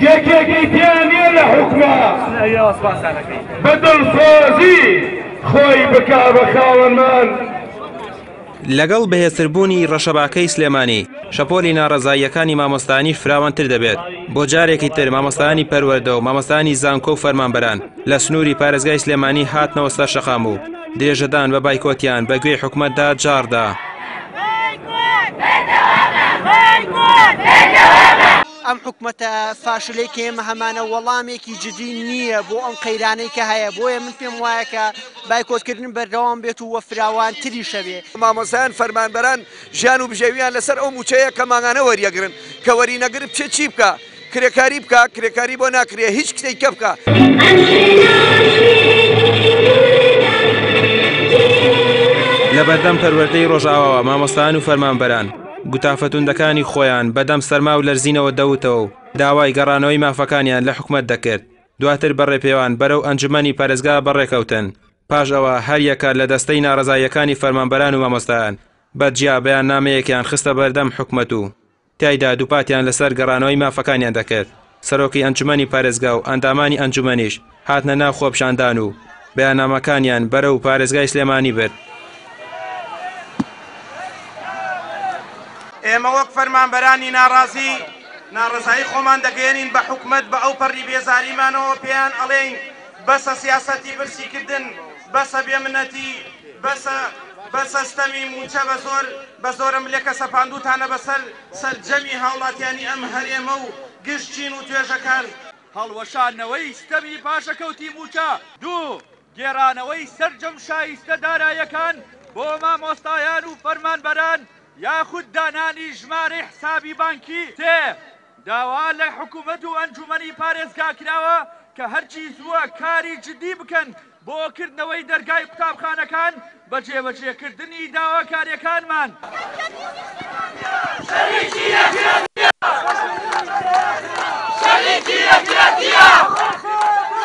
یەکێکی تیا نیە لە حوکما بە دڵسۆزی خۆی بکا بە خاوەنمان. لەگەڵ بەهێزتربوونی ڕەشەباکەی سلێمانی، شەپۆلی ناڕەزاییەکانی مامۆستایانیش فراوانتر دەبێت، بۆ جارێکی تر مامۆستایانی پەروەردە و مامۆستایانی زانکۆ و فەرمانبەران لە سنووری پارێزگای سلێمانی هاتنەوە سەر شەقام و درێژەدان بە بایکۆتیان بە گوێی حکومەتدا جاڕدا. ئەم حکومەتە فاشلەی کە ئێمە هەمانە وەڵامێکی جدی نییە بۆ ئەم قەیرانەی کە هەیە، بۆیە من پێم وایە کە بایکۆتکردن بەردەوام بێت و فراوانتریشە بێ. مامۆستایان فەرمانبەران ژیان و بژێویان لەسەر ئەو مووچەیە کە مانگانە وەریەگرن، کە وەرینەگرن بچێت چی بکا؟ کرێکاری بکا؟ کرێکاری بۆ ناکرێ هیچ کتێی کە بکا. لەبەردەم پەروەردەی ڕۆژئاواوە مامۆستایان و فەرمانبەران گوتافە توندەکانی خۆیان بەدەم سەرما و لەرزینەوە دەوتەوە و داوای گەڕانەوەی مافەکانیان لە حکومەت دەکرد، دواتر بە ڕێپێوان بەرەو ئەنجومەنی پارێزگا بەڕێکەوتن، پاش ئەوە هەریەکە لە دەستەی ناڕەزاییەکانی فەرمانبەران و مامۆستایان بە جیا بەیاننامەیەکیان خستە بەردەم حکومەت و تیایدا دووپاتیان لەسەر گەڕانەوەی مافەکانیان دەکرد، سەرۆکی ئەنجومەنی پارێزگا و ئەندامانی ئەنجومەنیش هاتنە ناو خۆپیشاندان و بەیاننامەکانیان بەرەو پارێزگای سلێمانی برد. ئێمە وەک فەرمانبەرانی ناڕازی، ناڕەزایی خۆمان دەگەیەنین بە حکومەت بە ئەوپەڕی بێزاریمانەوە پێیان ئەڵێین بەسە سیاسەتی برسیکردن، بەسە بێ منەتی، بەسە بەسە ستەمی مووچە بە زۆر بە زۆرەملێ کە سەپاندووتانە بەسەر سەرجەمی هاوڵاتیانی ئەم هەرێمە و گشت چین و توێژەکان. هەڵوەشاندنەوەی ستەمی پاشەکەوتی مووچە. دوو، گێڕانەوەی سەرجەم شایستە داراییەکان بۆ مامۆستایان و فەرمانبەران یاخود دانانی ژمارەی حسابی بانکی. سێ، داوا لە حکومەت و ئەنجومەنی پارێزگا کراوە کە هەرچی زووە کاری جدی بکەن بۆ کردنەوەی دەرگای قوتابخانەکان بە جێبەجێکردنی داواکاریەکانمان.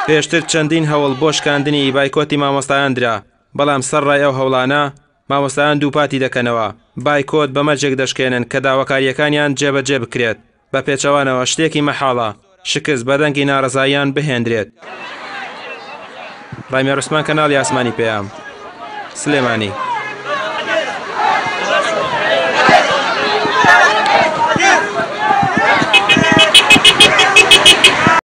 پێشتر چەندین هەوڵ بۆ شکاندنی بایکۆتی مامۆستایان درا، بەڵام سەرڕای ئەو هەوڵانە، مامۆستایان دووپاتی دەکەنەوە، بایکۆت بە مەرجێک دەشکێنن کە داواکارییەکانیان جێبەجێ بکرێت، بە پێچەوانەوە شتێکی مەحاڵە شکست بە دەنگی ناڕەزاییان بهێندرێت. ڕامیار عوسمان کەناڵی ئاسمانی پەیام، سلێمانی.